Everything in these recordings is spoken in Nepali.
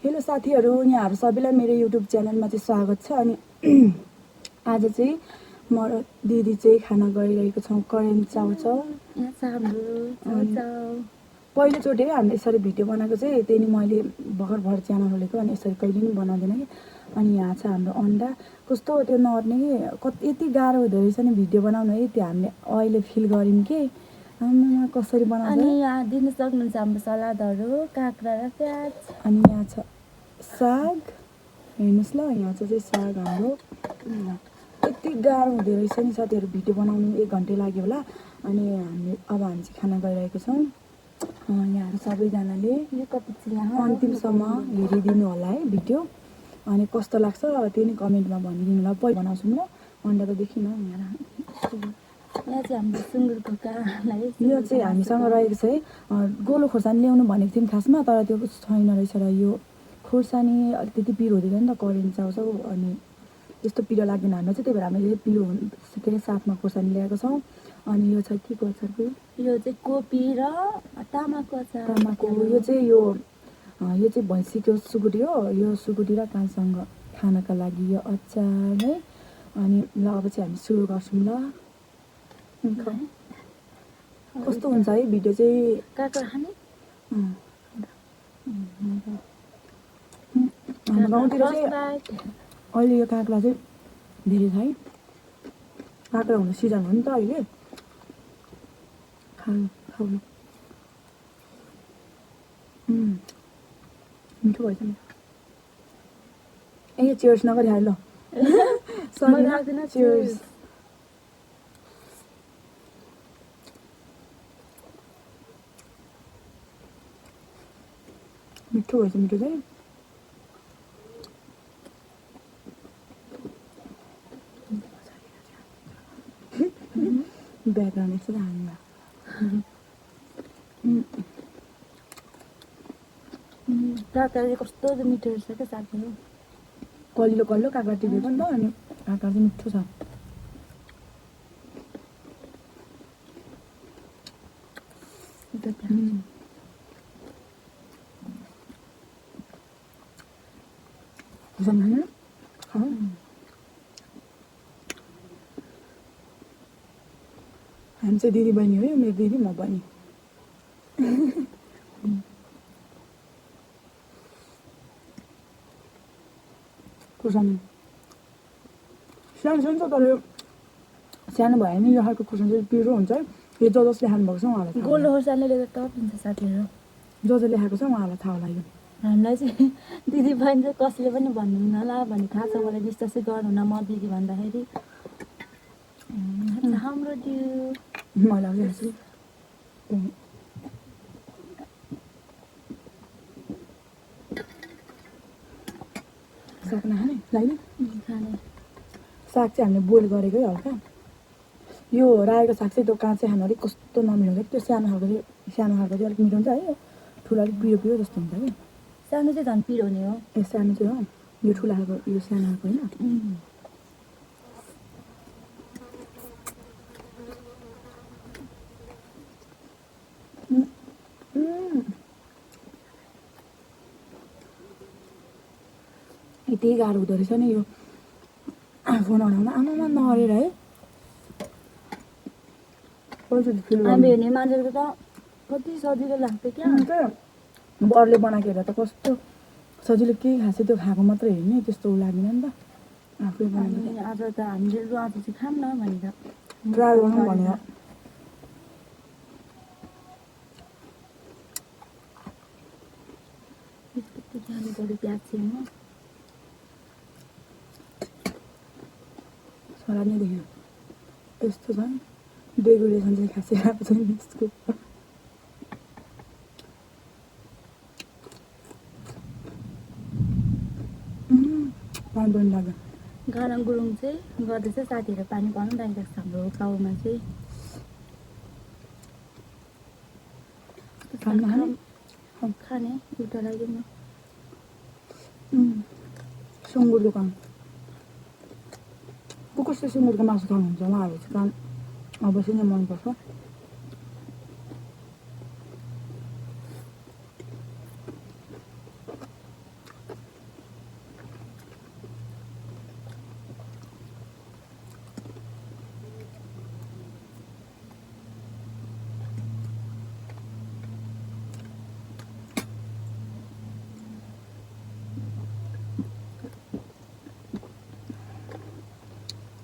हेलो साथीहरू, यहाँहरू सबैलाई मेरो युट्युब च्यानलमा चाहिँ स्वागत छ। अनि आज चाहिँ म र दिदी चाहिँ खाना गरिरहेको छौँ करेन्ट चाउचाउ। पहिलोचोटि हामीले यसरी भिडियो बनाएको चाहिँ त्यही नि मैले भर्खर च्यानल खोलेको, अनि यसरी कहिले पनि बनाउँदैन कि। अनि यहाँ छ हाम्रो अन्डा, कस्तो त्यो नअट्ने कि यति गाह्रो हुँदो रहेछ नि भिडियो बनाउनु है, त्यो हामीले अहिले फिल गऱ्यौँ कि आमामा कसरी बनाउँछ। अनि यहाँ दिन सक्नुहुन्छ हाम्रो सलादहरू, काँक्रा र प्याज। अनि यहाँ छ साग, हेर्नुहोस् ल, यहाँ चाहिँ साग हाम्रो। यति गाह्रो हुँदो रहेछ नि साथीहरू, भिडियो बनाउनु 1 घन्टा लाग्यो होला। अनि अब हामी चाहिँ खाना गइरहेको छौँ। यहाँहरू सबैजनाले अन्तिमसम्म हेरिदिनु होला है भिडियो, अनि कस्तो लाग्छ त्यो नि कमेन्टमा भनिदिनु होला। पहिला बनाउँछौँ ल, अन्डा त देखिन यहाँ चाहिँ हाम्रो सुँगुरको कालाई। यो चाहिँ हामीसँग रहेको छ है, गोलो खोर्सानी ल्याउनु भनेको थियौँ खासमा, तर त्यो छैन रहेछ। र यो खोर्सानी अलिकति पिरो हुँदैन नि त करेन्ट चाउचाउ, अनि त्यस्तो पिरो लाग्दैन हामीलाई चाहिँ, त्यही भएर हामीले पिरो के अरे साथमा खोर्सानी ल्याएको छौँ। अनि यो छ के को अचार, यो चाहिँ कोपी र तामाको अचार। यो चाहिँ भैँसीको सुकुटी हो। यो सुकुटी र काँसँग खानका लागि यो अचार है। अनि ल अब चाहिँ हामी सुरु गर्छौँ ल। कस्तो हुन्छ है भिडियो चाहिँ, काँक्रा खाने हाम्रो गाउँतिर चाहिँ अहिले यो काँक्रा चाहिँ धेरै छ है। काँक्रा हुने सिजन हो नि त अहिले। खाऊ मिठो भएछ नि। ए चियर्स नगरी हाल ल। चियर्स। मिठो भएछ, मिठो चाहिँ ब्याकग्राउन्ड यस्तो हाल्नु। काँक्रा चाहिँ कस्तो मिठो रहेछ क्या साथीहरू। कलिलो कलिलो काँक्रा टिपेको नि त, अनि काँक्रा चाहिँ मिठो छ। हामी चाहिँ दिदी बहिनी हो, मेरो दिदी म बहिनी। खुर्सानी सानो सानो छ, तर सानो भयो नि यो खालको खुर्सानी चाहिँ पिरो हुन्छ। यो जसले खानुभएको छ उहाँलाई गोलो खोर्सानीले त टप हुन्छ साथीहरू। जसले खाएको छ उहाँलाई थाहा होला। यो हामीलाई चाहिँ दिदी बहिनी चाहिँ कसले पनि भन्नुहुन्न होला, भने थाहा छ मलाई, विश्वासै गर्नुहुन्न म दिदी भन्दाखेरि। हाम्रो दिदी मलाई लाग्छ साग नखाने लाग्ने। साग चाहिँ हामीले बोइल गरेकै हल्का। यो रायोको साग चाहिँ त्यो काँचै खानु अलिक कस्तो नमिठो हुन्छ। त्यो सानो खालको चाहिँ अलिक मिठो हुन्छ है, ठुलो अलिक पिरो पिरो जस्तो हुन्छ कि। सानो चाहिँ झन् पिरो हुने हो। ए सानो चाहिँ हो, यो ठुलो खालको, यो सानो खालको होइन। यति गाह्रो हुँदो रहेछ नि यो फोन हराउन, आमामा नहरेर है। हामी हेर्ने मान्छेको त कति सजिलो लाग्छ क्या। अरूले बनाएको हेरेर त कस्तो सजिलो, केही खासै त्यो खाएको मात्रै हेर्ने, त्यस्तो लाग्दैन नि त आफूले बनाएको। आज त हामीले आज चाहिँ खाऊँ न भनेर ट्राई गरौँ भनेर। प्याज चाहिँ छोरा नै देख्यो यस्तो छ नि, डेकोरेसन चाहिँ खासै आएको छैन यसको। पानी पनि लाग्यो। गाना गुरुङ चाहिँ गर्दैछ साथीहरू, पानी पर्नु लागिरहेको छ हाम्रो गाउँमा चाहिँ। खाने एउटा लाग्यो न सुँगुरको काम। को कसले सुँगुरको मासु खानुहुन्छ उहाँहरू चाहिँ काम अवश्य नै मनपर्छ।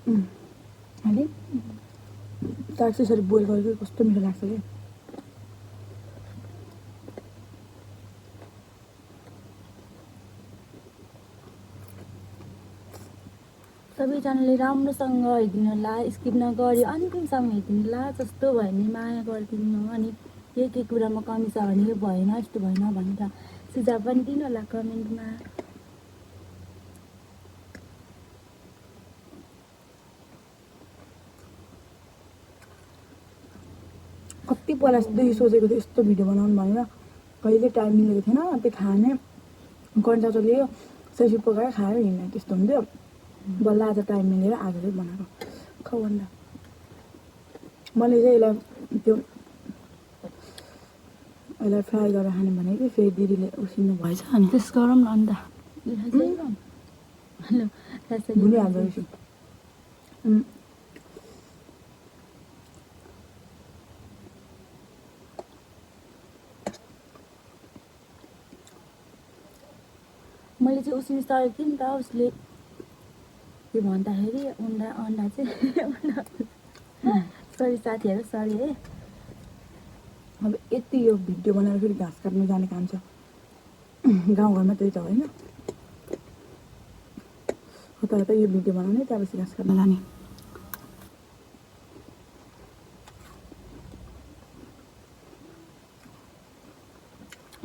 हालेँ साग चाहिँ यसरी बोइल गरेको कस्तो मिठो लाग्छ कि सबैजनाले राम्रोसँग हेरिदिनु होला, स्किप नगरी अन्तिमसम्म हेरिदिनु होला। जस्तो भयो भने माया गरिदिनु, अनि के कुरामा कमी छ भने यो भएन यस्तो भएन भनेर सुझाव पनि दिनु होला कमेन्टमा। कति पहिलादेखि सोचेको थियो यस्तो भिडियो बनाउनु भनेर कहिले टाइम मिलेको थिएन। त्यो खाने कन्ट्याक्टरले सेसी पकाएर खाएर हिँड्ने त्यस्तो हुन्थ्यो। बल्ल आज टाइम मिलेर आज चाहिँ बनाएको खाऊ भन्दा मैले चाहिँ यसलाई फ्राई गरेर खाने भनेको थिएँ। फेरि दिदीले उसिन्नु भएछ अनि त्यस गरौँ न अन्त भुलिहाल्दो रहेछ। मैले चाहिँ उसिन सकेको थिएँ नि त। उसले के भन्दाखेरि अन्डा चाहिँ सरी साथीहरू सरी है। अब यति यो भिडियो बनाएर फेरि घाँस काट्नु जाने काम छ। गाउँघरमा त्यही त होइन। तर यो भिडियो बनाउने त्यहाँपछि घाँस काट्न जाने।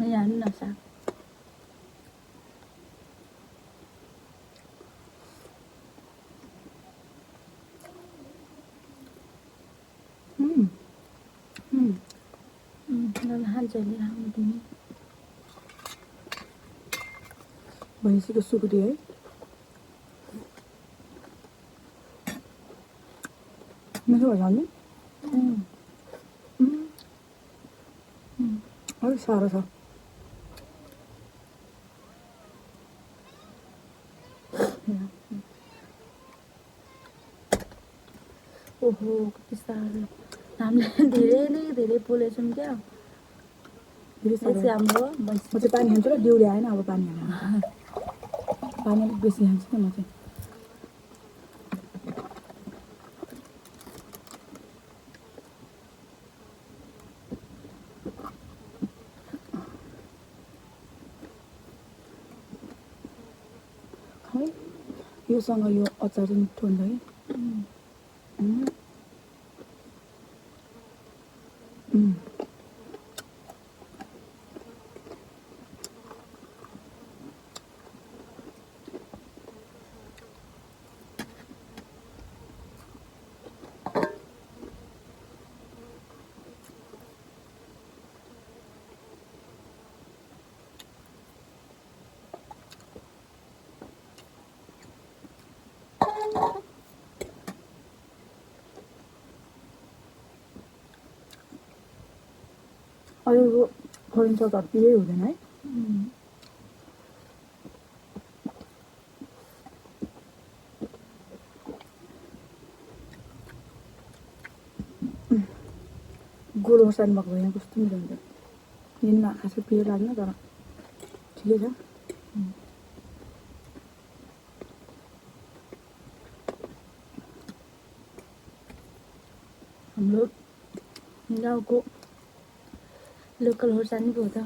यहाँ न साग हाल्छ तिमी भैँसीको सुकुटी है। मिठो भएछ नि अलिक साह्रो छ। ओहो कति साह्रो। हामीले धेरै पोलेछौँ क्या। हाम्रो म चाहिँ पानी खान्छु र दिउरे आएन। अब पानी हाल्नु पानी अलिक बेसी खान्छु नि म चाहिँ। खै योसँग यो अचार चाहिँ मिठो हुन्छ कि अरूको खोलिन्छ त त्यही हुँदैन है। गोलो खोर्सानी भएको भएन कस्तो मिठो हुन्छ। दिनमा खासै प्रिय लाग्न तर ठिकै छ। हाम्रो गाउँको लोकल खोर्सानी पो हो त।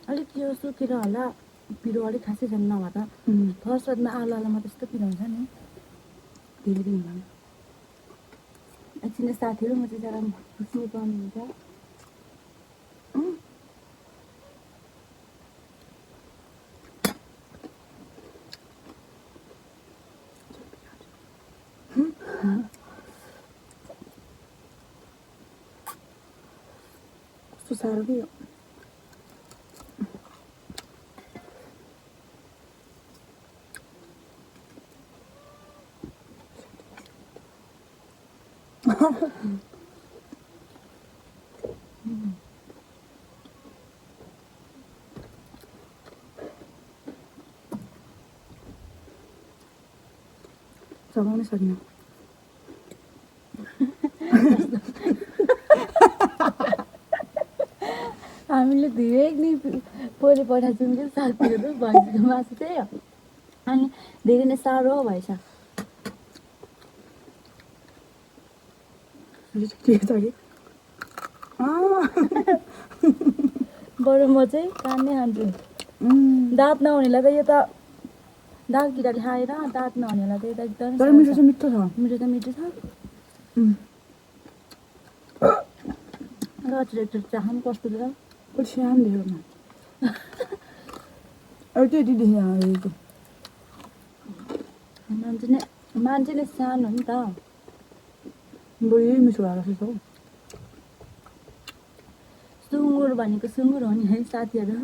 अलिक यो सुकेर होला पिरो अलिक खासै छैन नभए त फर्स्टमा आलुमा त्यस्तो पिरो हुन्छ नि। धेरै दिन हुँदैन। एकछिन साथीहरू म चाहिँ जरा खुसी गर्नुहुन्छ। कस्तो साह्रो कि यो चबाउनै सकिनँ। हामीले धेरै नै पोले पठाएको छौँ कि साथीहरू भैँसीको मासु चाहिँ। अनि धेरै नै साह्रो भएछ। ठिकै छ कि बरु म चाहिँ कानै खान्छु दाँत नहुनेलाई त यो त दाँत किराले खाएर दाँत नहुनेलाई त यो त एकदमै तर मिठो चाहिँ मिठो छ मिठो त मिठो छ रचरेटर चाहन कस्तो छ सानो देखेको न अब त्यति देखेको मान्छे नै सानो हो नि त बढी मिठो भएको छ सुँगुर भनेको सुँगुर हो नि है साथीहरू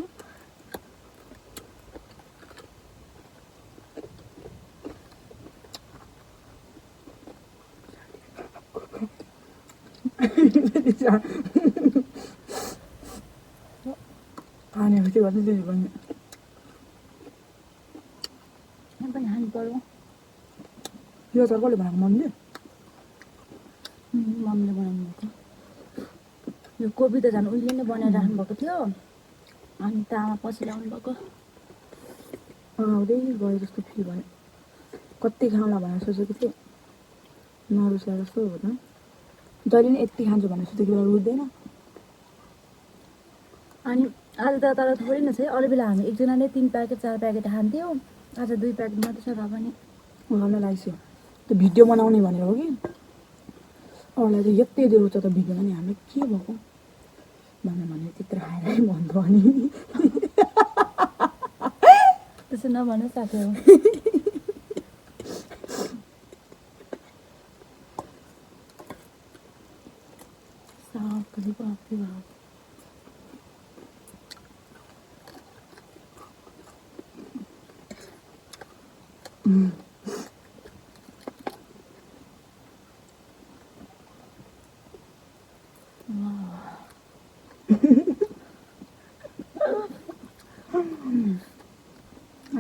खाने खुसी गर्दै दिदी पनि पनि खानु पर्यो यो त कसले बनाएको मम्मीले मम्मीले बनाउनु भएको यो कोपी त झन् उहिले नै बनाएर राख्नु भएको थियो अनि तामा पछि ल्याउनु भएको आउँदै गयो जस्तो फिल भयो कति खाउँला भनेर सोचेको थिएँ नरुस्या जस्तो हो त जहिले नि यति खान्छु भनेर सोचेको बेला रुच्दैन अनि आज त तर थोरै न छ है अरू बेला हामी एकजनाले 3 प्याकेट 4 प्याकेट खान्थ्यौँ आज 2 प्याकेट मात्रै छ र पनि उहाँलाई लाग्छ त्यो भिडियो बनाउने भनेर हो कि अरूलाई त यति धेरै रुच्छ त भिडियोमा नि हामीले के भएको भने त्यत्रो खाएर भन्थ्यो अनि त्यसो नभन्नु साथीहरू सबैको आफ्नै भयो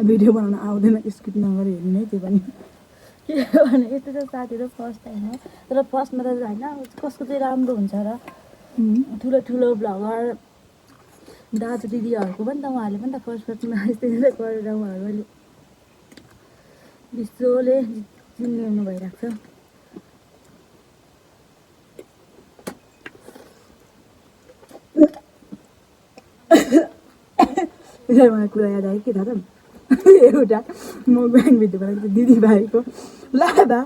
भिडियो बनाउन आउँदैन स्किप नगरी हेर्ने त्यो पनि किनभने यस्तो चाहिँ साथीहरू फर्स्ट टाइम हो तर फर्स्टमा त होइन कसको चाहिँ राम्रो हुन्छ र ठुलो ठुलो भ्लगर दाजु दिदीहरूको पनि त उहाँहरूले पनि त फर्स्टमा यस्तै गरेर उहाँहरूले विश्वले चिन्नु भइरहेको छ मलाई कुरा याद आयो के थाहा छ एउटा म ब्याङ्क भिडियो बनाएको थिएँ दिदीभाइको ला दा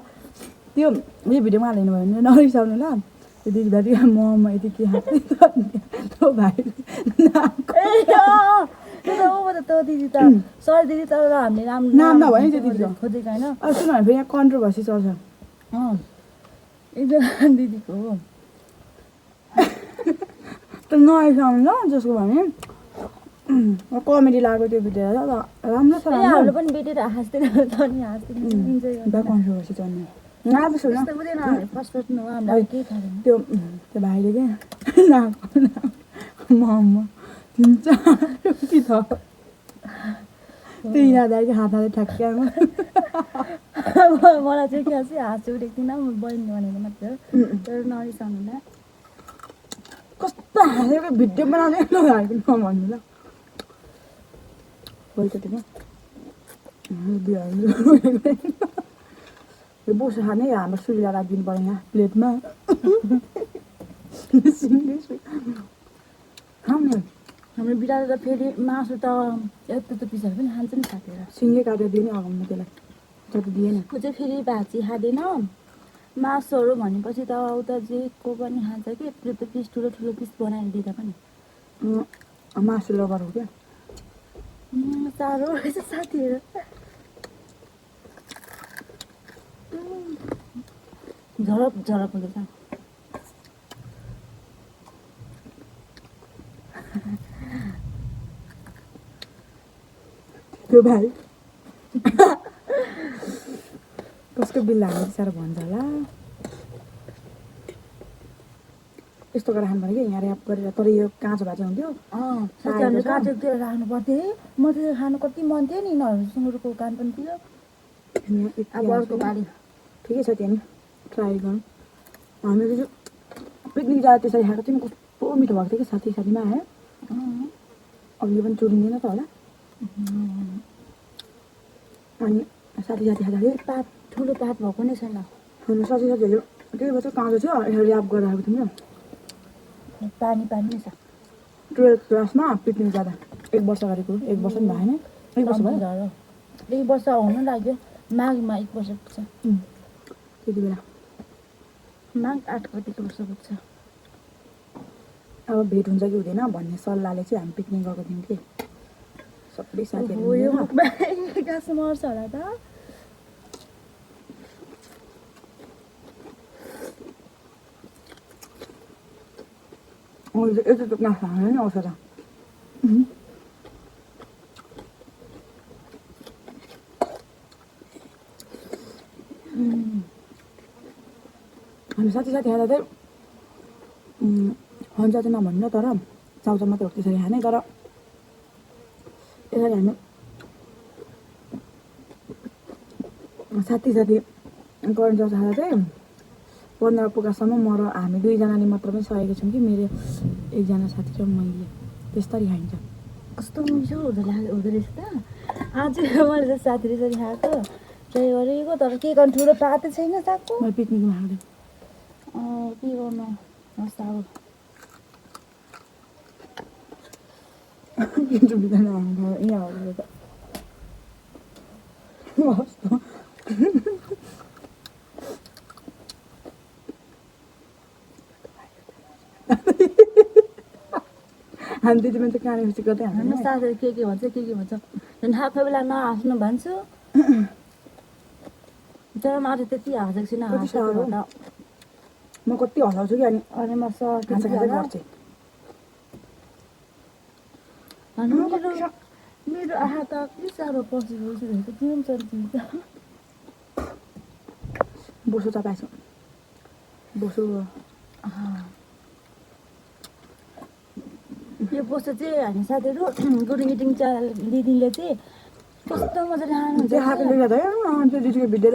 त्यो यो भिडियोमा हालिनु भयो भने नरिसाउनु ल त्यो दिदीभाइ म यति के खाएको भाइ दिदी त सर दिदी तर हामीले राम्रो नाम नभए नि त्यो दिदी खोजेको होइन सुन भने फेरि यहाँ कन्ट्रोभर्सी चल्छ एकजना दिदीको हो त नरिसाउनु ल जसको भने कमेडी लाग्यो त्यो भिडियो राम्रो छ हाम्रो पनि बेटेर हाँस्दैन नि हाँस्दैन कन्ट्रोभर्सी चल्ने नआएको सुन फर्स्ट फर्स्टमा हामीलाई केही थाहा छैन त्यो भाइले क्या मोमो 3-4 रोटी छ त्यही याद आयो कि हात हाले ठ्याक्क्यामा मलाई चाहिँ क्या चाहिँ हाँस्यो उठेको थिइनँ म बहिनी भनेको मात्रै हो तर नरिसाउनु ल कस्तो हाँसेको भिडियो बनाउने नभन्नु ल पहिलोचोटिमा यो बोसो खाने हाम्रो सुरीलाई राखिदिनु पर्यो यहाँ प्लेटमा खाउने हाम्रो बिरालो त फेरि मासु त यस्तो पिसहरू पनि खान्छ नि साथीहरू सिङ्गे काटेर दियो नि अगाउनु त्यसलाई जति दिएन ऊ चाहिँ फेरि भाजी खाँदैन मासुहरू भनेपछि त उता जे को पनि खान्छ कि त्यो पिस ठुलो ठुलो पिस बनाएर दिँदा पनि मासु लबर हो क्या साह्रो रहेछ साथीहरू झरप झरप हुँदैछ त्यो भाइ कसको बिल्ला हाल्नु साह्रो भन्छ होला यस्तो गरेर खानु पर्यो कि यहाँ ऱ्याप गरेर तर यो काँचो भाजी हुन्थ्यो साथीहरूले काटेर राख्नु पर्थ्यो है म चाहिँ खानु कति मन थियो नि यिनीहरू सुँगुरको कान पनि थियो अब अर्को पालि ठिकै छ त्यहाँ नि ट्राई गरौँ हामीले चाहिँ पिकनिक जाँदा त्यसरी खाएको थियौँ कस्तो मिठो भएको थियो कि साथी साथीमा आयो अब यो पनि चुरिँदैन त होला अनि साथी साथी खाँदाखेरि पात ठुलो पात भएको नै छैन हाम्रो साथी साथीहरूले त्यही भएर चाहिँ काँचो थियो यसरी ऱ्याप गरेर राखेको थियौँ नि पानी पानी नै छ 12th क्लासमा पिकनिक जाँदा 1 वर्ष गरेको 1 वर्ष नि भएन 1 वर्ष भयो एक वर्ष हुनु लाग्यो माघमा 1 वर्ष पुग्छ त्यति बेला माघ 8 गतिको वर्ष पुग्छ अब भेट हुन्छ कि हुँदैन भन्ने सल्लाहले चाहिँ हामी पिकनिक गएको थियौँ कि सबै साथीहरू हो यो मिलेर। मुखमा गाँस मर्छ होला त यस्तो त नाफा नि आउँछ त हामी साथी खाँदा चाहिँ हन्चा चाहिँ नभन्नु तर चाउचाउ मात्रै हो त्यसरी खाने तर यसरी हामी साथी करेन्ट चाउचाउ खाँदा चाहिँ 15 पुगासम्म म र हामी 2 जनाले मात्र पनि सकेको छौँ कि मेरो एकजना साथी र मैले त्यस्तरी खाइन्छ कस्तो मिठो हुँदो रहेछ त आज मैले त साथीले यसरी खाएको ट्राई गरेको तर के गर्नु ठुलो पातै छैन सागको म पिकनिकमा खाँदै के गर्नु होस् अब बिहान यहाँ आउँदै त हामी त्यति मान्छे कानेपछि गर्दै होइन हामी साथीहरू के भन्छ झन् खाएको बेला नहाँस्नु भन्छु तर म आज त्यति हाँसेको छुइनँ कति हाँसेको साह्रो। भन्दा म कति हल्लाउँछु कि अनि अनि म खान्छ खाँदै सकेँ गर्छु मेरो आहा त के साह्रो पसेको रहेछ किन चल्छ बोसो चपाएछु बोसो यो पोस्टर चाहिँ हामी साथीहरू गुड मिटिङ दिदीले चाहिँ कस्तो मजाले खानुहुन्छ त्यो खाएको गर्दा त्यो दिदीको भिडियो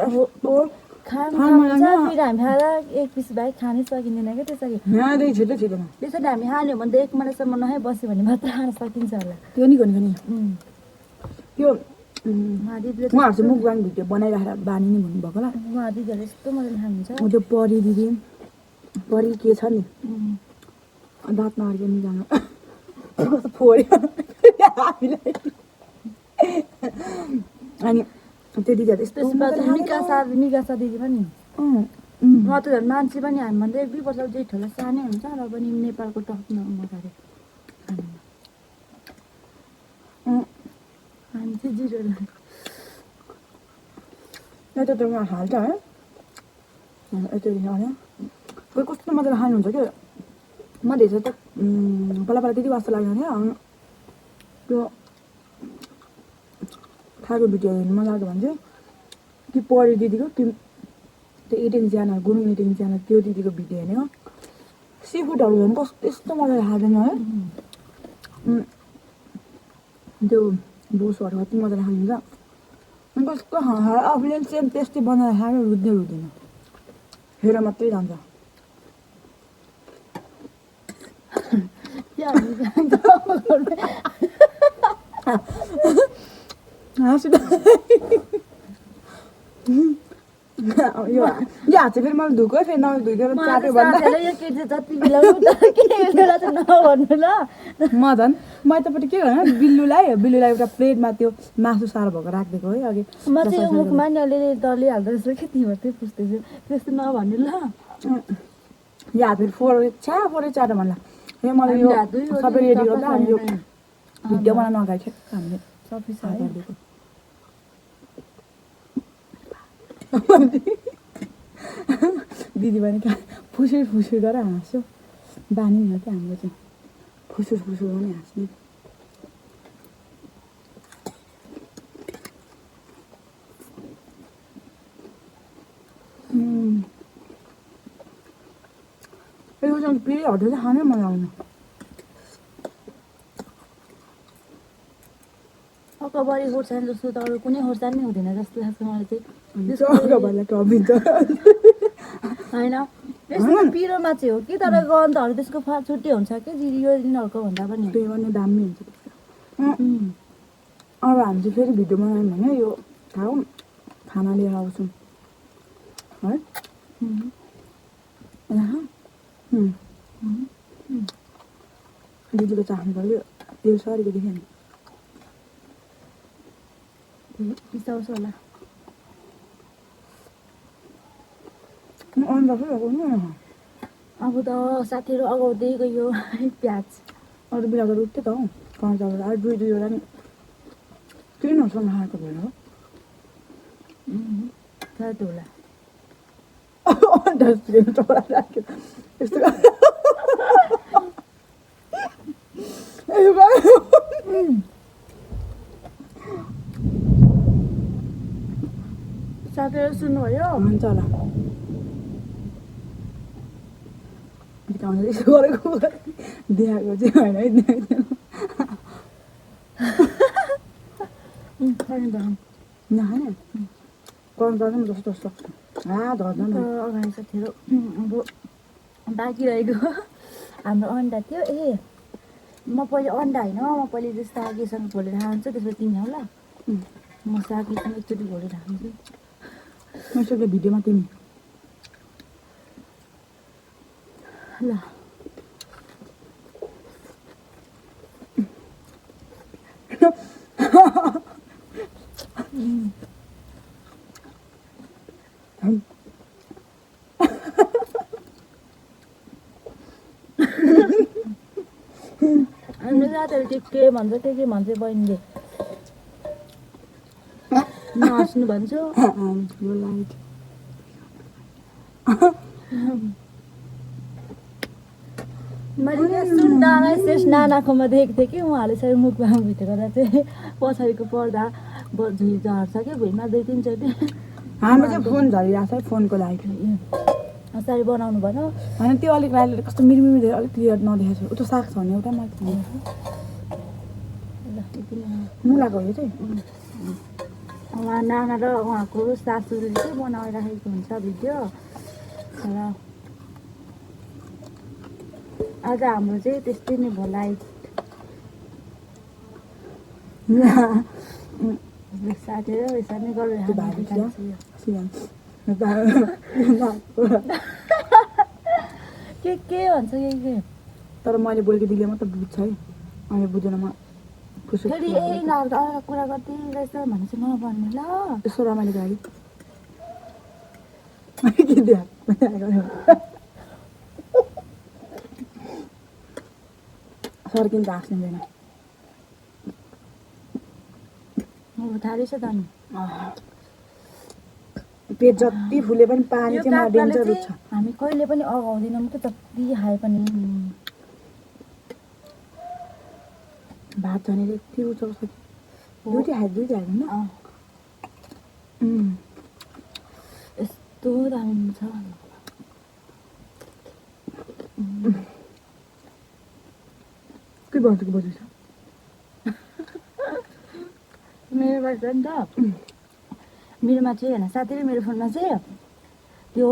खानु खानु खान्छ होइन। फेरि हामी खाँदा एक पिस बाहेक खानै सकिँदैन क्या त्यसरी यहाँदेखि छिटो छिटोमा त्यसरी हामी हाल्यो भने त 1 महिनासम्म नखाइ बस्यो भने मात्र खान सकिन्छ होला त्यो नि गर्ने त्यो उहाँ दिदीले उहाँहरू चाहिँ मुखबाङ भिडियो बनाइराखेर बानी नै भन्नुभएको होला उहाँ दिदीहरूले यस्तो मजाले खानुहुन्छ त्यो परी दिदी परी के छ नि उम्, दाँत नअर्के निजानु कस्तो फोड्यो हामीलाई अनि त्यो दिदीहरू यस्तो त्यसपछि निकासा दिदी पनि उहाँ त झन् मान्छे पनि हामीभन्दा 1-2 वर्ष जेठ होला सानै हुन्छ र पनि नेपालको टपमा मगाएर हामी चाहिँ जिरो यता त उहाँ हाल्छ है यता हाल्यो कोही कस्तो मजाले खानुहुन्छ क्या म धेरै त पहिला त्यति वास्तो लाग्दैन थियो त्यो खाएको भिडियो हेर्नु मन लाग्यो भने चाहिँ कि पढी दिदीको कि त्यो एटिङ च्यानल गुरुङ एटिङ च्यानल त्यो दिदीको भिडियो हेर्ने सी फुडहरू झन् कस्तो यस्तो मजाले खाँदैन है त्यो बोसहरू कति मजाले खानुहुन्छ अनि कस्तो आफूले सेम टेस्टी बनाएर खाएर रुँदैन हेर मात्रै जान्छ यो हात चाहिँ फेरि मैले धुएको फेरि नधुइकन चाट्यो भन्दा यो केटी जति बेला के बेला चाहिँ नभन्नु ल म झन् म यतापट्टि के गर्नु बिल्लुलाई एउटा प्लेटमा त्यो मासु सारो भएको राखिदिएको है अघि म चाहिँ यो मुखमा नि अलिअलि डल्ली हाल्दो रहेछ कि तिमीहरू त्यही पुस्दैछु त्यस्तो नभन्नु ल या फेरि फोरै चाट्यो भन्ला यो मलाई यो सबै रेडी गर्दा अनि यो भिडियो बनाउनु अगाडि हामीले सबै छ है गरिदिएको दिदी पनि फुसुर गरेर हाँस्यो बानी हो क्या हाम्रो चाहिँ फुसुर पनि हाँस्ने यो चाहिँ फेरि हटेर चाहिँ खानै मन लाग्दैन अकबरी खोर्सानी जस्तो त अरू कुनै खोर्सानी नै हुँदैन जस्तो लाग्छ मलाई चाहिँ चौकाभरलाई टपिन्छ होइन यस्तो पिरोमा चाहिँ हो कि तर गन्धहरू त्यसको छुट्टै हुन्छ कि यो यिनीहरूको भन्दा पनि त्यही पनि दामी हुन्छ अब हामी चाहिँ फेरि भिडियो बनायौँ भने यो खाना लिएर आउँछौँ है यहाँ दिदीको चाख्नु पऱ्यो तेल सरीको देखेँ नि पिसाउँछ होला अन्डा चाहिँ लगाउनु अब त साथीहरू अगाउँदै गयो प्याज अरू बेला त रुट्थ्यो त हौ कर्चाबाट अरू दुईवटा नि किनसँग खाएको भएर हो साथी होला अन्डा चौरा राख्यो यस्तो साथीहरू सुन्नुभयो हुन्छ होला यसो गरेको देखाएको चाहिँ होइन है देखाएको नखाने कर्चा पनि जस्तो जस्तो धर्दैन अगाडि साथीहरू अब बाँकी रहेको हाम्रो अन्डा थियो ए म पहिले अन्डा होइन म पहिले जस्तो सागीसँग घोलेर खान्छु त्यसपछि तिमी आऊ ल म सागीसँग एकचोटि घोलेर खान्छु यसो भिडियोमा तिमी ल हाम्रो साथीहरू के भन्छ के भन्छ बहिनीले नहाँस्नु भन्छु यो लाइट मैले सुन्दालाई शेष नानाकोमा देखेको थिएँ कि उहाँले चाहिँ मुखमा भित्र गर्दा चाहिँ पछाडिको पर्दा झर्छ क्या भुइँमा 2-3 चोटि हाम्रो चाहिँ फोन झरिरहेको छ फोनको लाइट यसरी बनाउनु भन होइन त्यो अलिक लाइटले कस्तो मिरमिर धेरै अलिक क्लियर नदेखाएको छ उतो साग छ भने एउटा माथि मुलाको हो यो चाहिँ उहाँ नाना र उहाँको सासूले चाहिँ बनाइराखेको हुन्छ भिडियो र आज हाम्रो चाहिँ त्यस्तै नै भयो लाइट साथीहरू यसरी नै गरेर के भन्छ के तर मैले बोलेको दिदीले मात्रै बुझ्छ है अनि बुझेन म फेरि यिनीहरू अर्को कुरा गर्दै रहेछ भने चाहिँ नभन्नु ल यसो रमाइलो गाडी सर्किन्छ हाँस्दैन थालेछ त नि पेट जति फुले पनि पानी चाहिँ मलाई डेन्जर रुच्छ हामी कहिले पनि अगाउँदैनौँ कि जति खाए पनि भात झनेर यति रुचाउँछ कि दुइटै खायो यस्तो दामी छ के भन्छ कि बज्दैछ मेरो बात नि त मेरोमा चाहिँ होइन साथी र मेरो फोनमा चाहिँ त्यो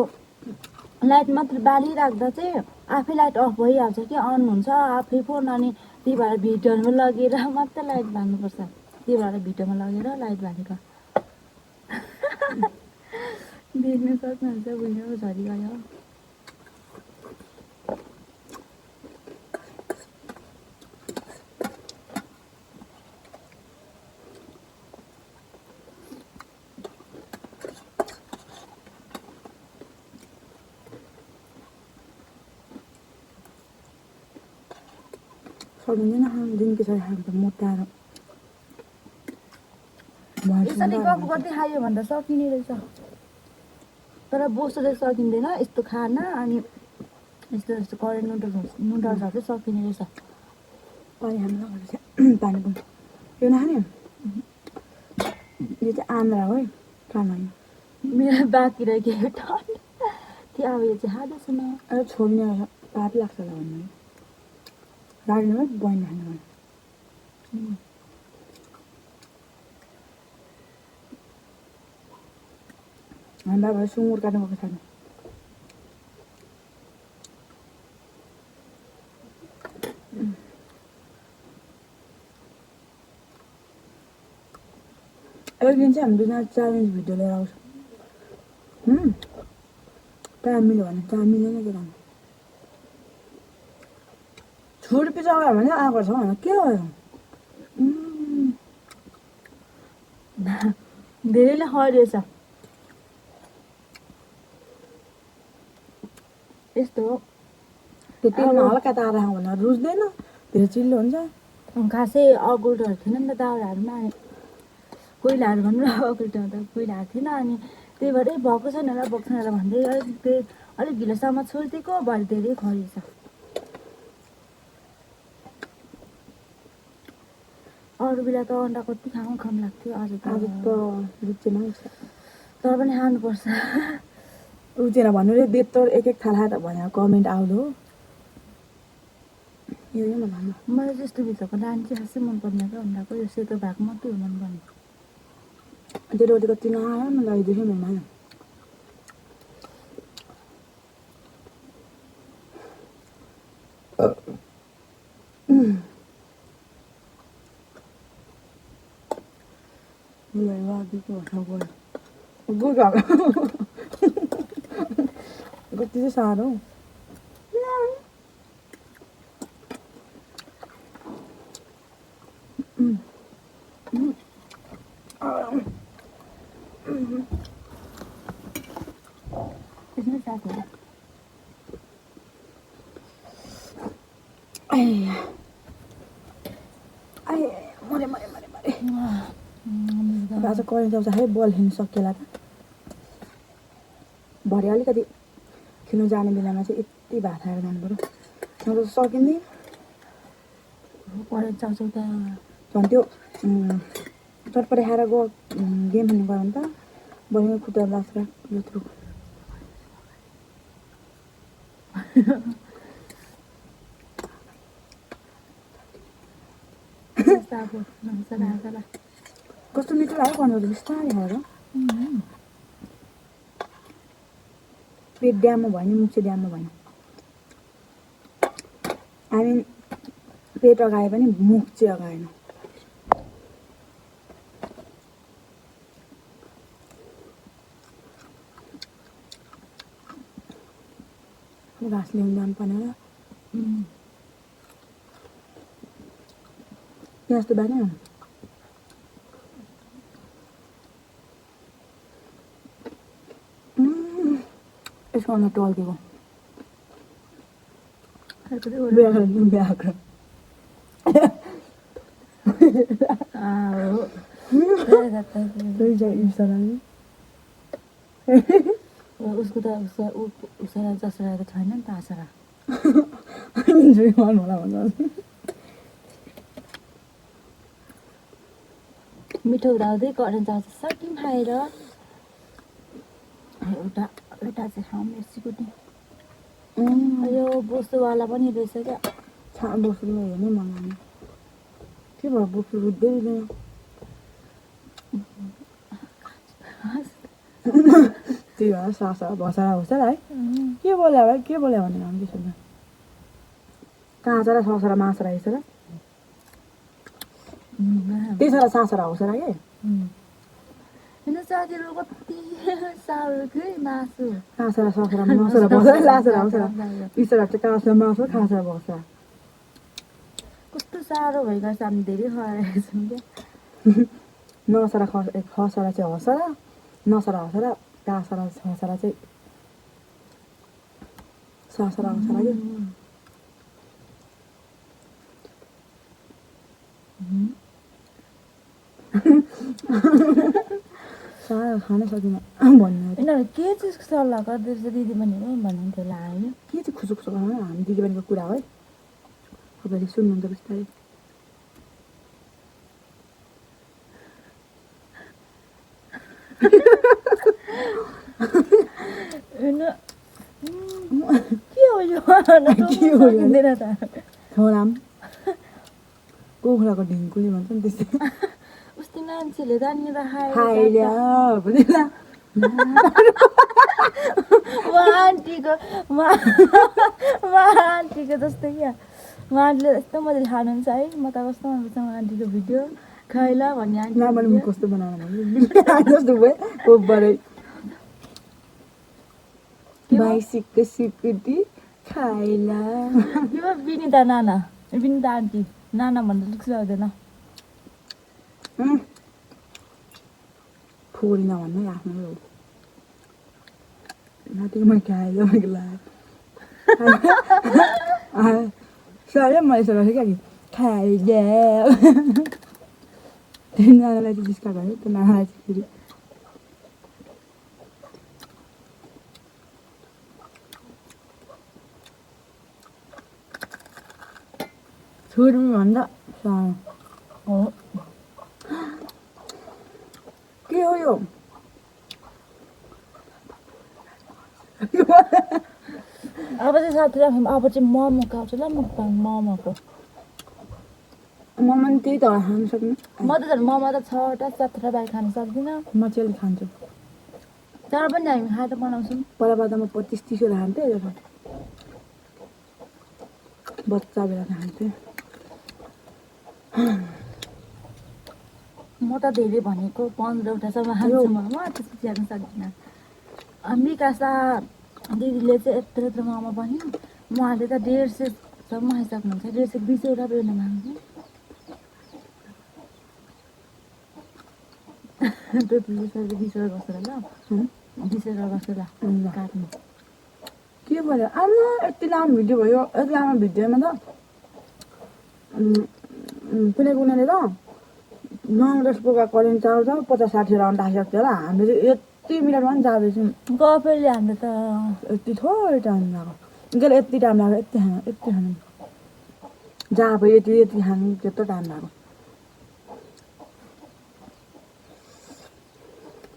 लाइट मात्र बालिराख्दा चाहिँ आफै लाइट अफ भइहाल्छ कि अन हुन्छ आफै फोन अनि त्यही भएर भिडियोमा लगेर मात्रै लाइट बाल्नुपर्छ त्यही भएर भिडियोमा लगेर लाइट बालेको देख्नु सक्नुहुन्छ भुइँमा झरिगयो सकिँदैन खानु दिन पछाडि खानु त मोटाएर यसरी गफ गर्दै खायो भने त सकिने रहेछ तर बोसो चाहिँ सकिँदैन यस्तो खाना अनि यस्तो यस्तो करेन्ट नुडल्सहरू चाहिँ सकिने रहेछ पानी खानु लगाएर पानी पनि यो नखाने यो चाहिँ आन्द्रा हो है खानु होइन मेरो बाँकी रहेको टन त्यो अब यो चाहिँ खाँदैछ न अब छोड्ने पाप लाग्छ होला भन्नु लाग्ने है बहिनी खानु हामी बाबा सुँगुर काट्नु गएको छैन एक दिन चाहिँ हामी दुईजना च्यालेन्ज भिडियो लिएर आउँछौँ टाइम मिल्यो भने टाइम मिलेन के गर्नु छुर्पी चलायो भने आएको छ भने के भयो धेरैले हरिएछ यस्तो हो त्यो तेलमा हल्का तारा भनेर रुच्दैन धेरै चिल्लो हुन्छ खासै अगुल्टोहरू थिएन नि त दाउराहरूमा अनि कोइलाहरू भन्नु अगुल्टो त कोइलाहरू थिएन अनि त्यही भएर भएको छैन र भन्दै अलिक ढिलोसम्म छोडिदिएको भरे धेरै खरिएछ अरू बेला त अन्डा कति खाम लाग्थ्यो आज त रुचेन तर पनि खानुपर्छ रुचेन भन्नु रे बेतर एक थाला त भनेर कमेन्ट आउलो हो यो भन्नु मलाई त्यस्तो भित्रको नानी चाहिँ खासै मन पर्दैन क्या अन्डाको यो सेतो भएको मात्रै हो मन पर्ने त्यो रोटी कति नआयो मलाई देख्यो मेरोमा कति चाहिँ साह्रो त्यसमै साथीहरू मरे आज करेन्ट आउँछ है बल खेल्नु सकिएला त भरे अलिकति खेल्नु जाने बेलामा चाहिँ यति भात खाएर जानु पऱ्यो नत्र सकिँदैन करेन्ट चाउँछौ त झन् त्यो चटपटे खाएर गयो गेम खेल्नु गयो भने त बहिनी खुट्टा लाग्छ यत्रो कस्तो मिठो लाग्यो गर्नु बिस्तारै खाएर पेट ड्याममा भयो नि मुख चाहिँ ड्याममा भएन हामी पेट अगाए पनि मुख चाहिँ अगाएन घाँस ल्याउनु जानु पर्ने र प्याज त बाँध्यो यसको अनुहार टल्केको उसको त उसरा जसरा त छैन नि त आसरा मिठो हुँदाहुँदै करेन्ट चाउँछ सकिम खाएर एउटा चाहिँ खाउँ सिकुटी यो बोसोवाला पनि रहेछ क्या बोसो हेर्नै मन लाग्ने के भयो बोसो रुच्दै रुँदैन त्यही भएर सासा भसारा हुन्छ है के बोल्यो भाइ के बोल्यो भनेर हामी त्यसो काँचरा ससरा मासरा रहेछ र त्यसो सासरा आउँछ र के साथीहरू कति साह्रो थियो मासु काँचरा ससरा मासरा भसरा लासरा आउँछ र पिसरा चाहिँ काँचरा मासु खाँचरा भसा कस्तो साह्रो भइगएको छ हामी धेरै खुवाएर छौँ क्या नसरा खसरा चाहिँ हसरा नसरा हसरा काँसरा छसरा चाहिँ सासरा हसरा के साह्रो खान सकिनँ भन्नु यिनीहरू के चिजको सल्लाह गर्दै रहेछ दिदी पनि भन्नुहुन्थ्यो होला होइन के चाहिँ खुसुक हामी दिदीबहिनीको कुरा हो है तपाईँले सुन्नुहुन्छ बिस्तारै के हो यो सकिँदैन त छोराम कुखुराको ढिङ्कुली भन्छ नि त्यस्तै उस्तै मान्छेले जानेर खाइल्या भनेर आन्टीको जस्तै क्या उहाँले यस्तो मजाले खानुहुन्छ है म त कस्तो मनपर्छ आन्टीको भिडियो खाइला भन्ने आन्टी म कस्तो बनाउनु भन्नु जस्तो भयो कोपबाटै के बाइसिकको सिकुटी खाइला यो विनिता नाना विनिता आन्टी नाना भन्दा लुक्स आउँदैन फोडिन भन्नु आफ्नो हो नातिमा खाइलो मलाई लाग्यो सबै मैले सोधेको क्या कि खाइले त्यो नानालाई चाहिँ जिस्का भयो त्यो नानालाई चाहिँ फेरि छुर्मी भन्दा सानो हो के हो यो अब चाहिँ साथीलाई अब चाहिँ मोमो खाउँछ ल मुक्बाङ मोमोको ममा त्यही त खानु सक्नु म त झन् मोमो त 6वटा 7वटा बाहिर खानु सक्दिनँ म चाहिँ अलिक खान्छु तर पनि हामी खाएर बनाउँछौँ पहिला म 25-30 वटा खान्थेँ अहिले बच्चा बेला खान्थेँ म त धेरै भनेको 15वटासम्म खान्छु म त्यसपछि खानु सक्दिनँ विकासा दिदीले चाहिँ यत्रो यत्रो मोमो भन्यो उहाँले त 150सम्म खाइसक्नुहुन्छ 120वटा पनि माग्नु त्यो 20वटा बसेर ल 20वटा बसेर काट्नु के भयो आमा यति लामो भिडियो भयो यति लामो भिडियोमा त कुनैले त 9-10 पोका करेन्ट चाल्छ 50-60 राउन्ड राखिसक्छ होला हामीले चाहिँ यति मिनटमा पनि जाँदैछौँ गफेरले हाम्रो त यति थोरै टाइम लाग्यो उनीहरूले यति टाइम लाग्यो यति खानु जहाँ भयो यति खानु त्यत्रो टाइम लाग्यो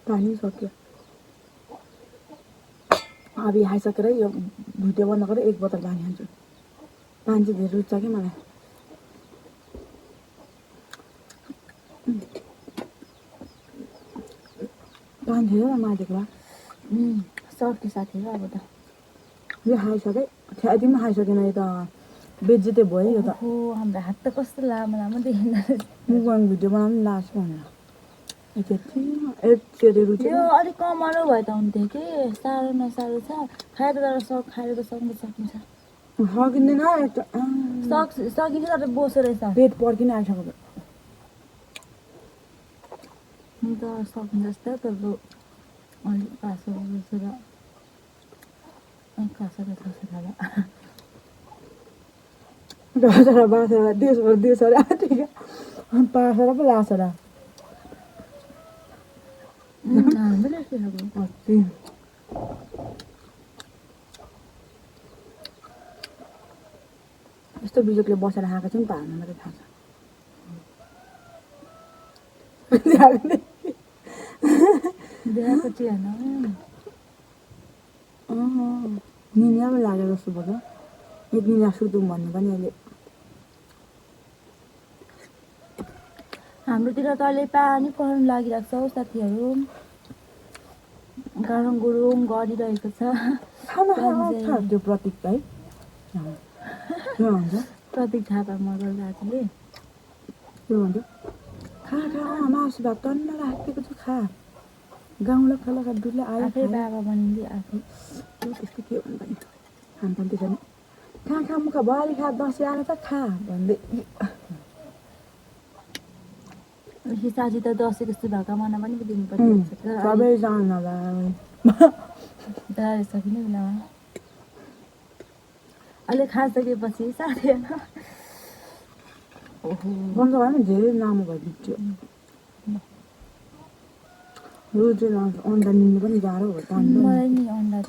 पानी सक्यो अब यो खाइसकेर यो भिडियो बन्द गरेर 1 बोतल पानी खान्छु पानी चाहिँ धेरै रुच्छ कि मलाई पानी थियो र माथेको भए सक्यो साथीहरू अब त यो खाइसकेँ यतिमा खाइसकेन यो त बेज्जतै भयो यो त हो हाम्रो हात त कस्तो लामो लामो देखिँदो रहेछ मुखबाङ भिडियो बनाउनु लास्ट भनेर यति रुच्यो यो अलिक कमरो भए त हुन्थ्यो कि साह्रो नसाह्रो छ खाएर तर खाएर त सक्नु सकिन्छ सकिँदैन सकिन्छ तर बोसो रहेछ पेट पर्किन आइसक्यो म त सक्नु जस्तो तर अलिक पासो बसेर खासर घाँसरा बाँसेर देशहरू आँटेको पासेर पो लासेर अस्ति यस्तो बिजोकले बसेर खाएको चाहिँ पाहाडमा मात्रै थाहा छ बिहापछि होइन निन्द्रा पनि लाग्यो जस्तो भयो एक निन्द्रा सुतौँ भन्नु पनि अहिले हाम्रोतिर त अहिले पानी पर्नु लागिरहेको छ हौ साथीहरू गरौँ गुरुङ गरिरहेको छ त्यो प्रतीक भाइ के भन्छ प्रतीक थापा मगर दाजुले के भन्छ खा मासु भात टन्न राखेको छु खा गाउँला खाला दुधले आयो आफै बाबा बनिँदै आफै त्यस्तो के भन्नु पनि खानु पनि त्यसरी खा मुख भरि खा दसैँ आएर त खा भन्दै साँझी त दसैँको शुभकामना पनि दिनु पर्छ सबैजनालाई सकिने बेलामा अहिले खाइसकेपछि साथीहरू बन्द भयो नि धेरै लामो भइदिन्थ्यो रोज अन्डा निल्नु पनि गाह्रो हो मलाई नि अन्डा त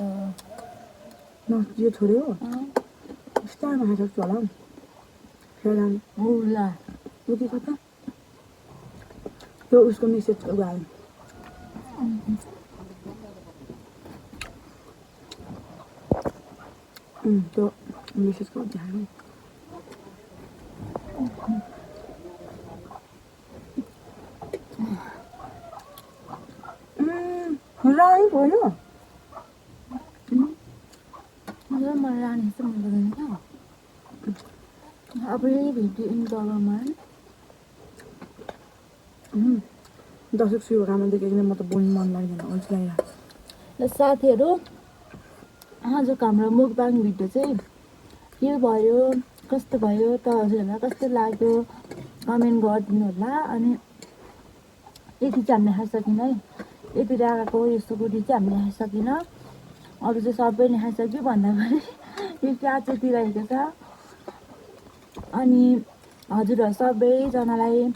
यो छोड्यो स्टारमा खाइसक्छु होला हौ ल उति कता त्यो उसको मेसेज गयो त्यो मेसेजको ध्यान रानी भयो मलाई रानी जस्तो मन पर्दैन क्या अब यही भिडियो इन गरमा दसैँ शुभकामना देखेको म त बोल्नु मन लाग्दैन अल्छी लागिरहेको ल साथीहरू आजको हाम्रो मुकबाङ भिडियो चाहिँ के भयो कस्तो भयो त हजुरहरूलाई कस्तो लाग्यो कमेन्ट गरिदिनु होला। अनि यति चाहिँ हामीले खाइसकिन है, यति राखेको यो सुकुटी चाहिँ हामीले खाइसकिन, अरू चाहिँ सबै नै खाइसक्यो भन्दा पनि यो प्याज चाहिँ तिराएको छ। अनि हजुरहरू सबैजनालाई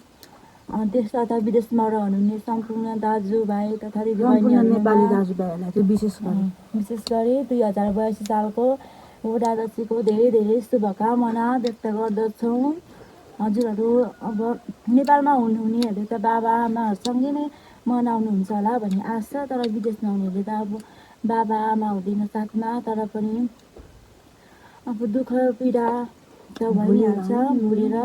देश तथा विदेशमा रहनुहुने सम्पूर्ण दाजुभाइ तथा सम्पूर्ण नेपाली दिदीबहिनीहरूलाई दाजुभाइहरूलाई चाहिँ विशेष गरी 2082 सालको वडा दशीको धेरै धेरै शुभकामना व्यक्त गर्दछौँ। हजुरहरू अब नेपालमा हुनुहुनेहरूले त बाबा आमाहरूसँगै नै मनाउनुहुन्छ होला भन्ने आशा, तर विदेशमा हुनेहरूले त अब बाबा आमा हुँदैन साथमा, तर पनि अब दुःख पीडा त भइहाल्छ, भुलेर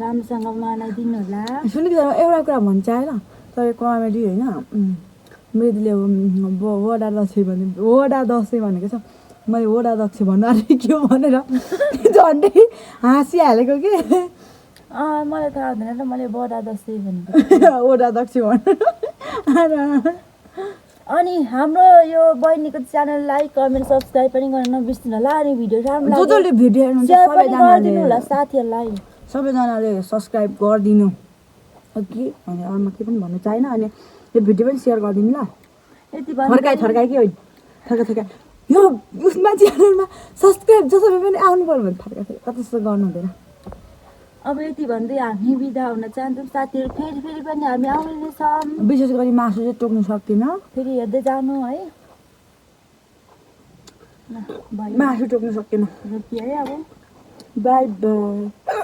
राम्रोसँग मनाइदिनु होला। सुनिक एउटा कुरा भन्छ होइन, तर कमेडी होइन, मृदुले वडा दसैँ भनेको छ, मैले वडा दक्षिण भन्नु आँटेको के हो भनेर झन्डै हाँसिहालेको के। मलाई थाहा हुँदैन र मैले वडा दसैँ भनेको वडा दक्षिण भन्नु। अनि हाम्रो यो बहिनीको च्यानललाई कमेन्ट सब्सक्राइब पनि गर्न नबिर्सिनु होला। अनि भिडियो राम्रो लाग्यो जसले भिडियो हेर्नुहुन्छ सेयर पनि गरिदिनु होला साथीहरूलाई। सबैजनाले सब्सक्राइब गरिदिनु कि भने अरूमा के पनि भन्नु चाहेन। अनि यो भिडियो पनि सेयर गरिदिनु ल। यति थर्काइ के होइन, थर्काइ यो उसमा च्यानलमा सब्सक्राइब जसरी पनि आउनु पर्यो भने थर्काइ त्यस्तो गर्नु हुँदैन। अब यति भन्दै हामी बिदा हुन चाहन्छौँ साथीहरू। फेरि पनि हामी आउने नै छौँ। विशेष गरी मासु चाहिँ टोक्नु सक्दिनँ, फेरि हेर्दै जानु है। ल बाई, मासु टोक्नु सक्दिनँ। रोकिए है अब। By by.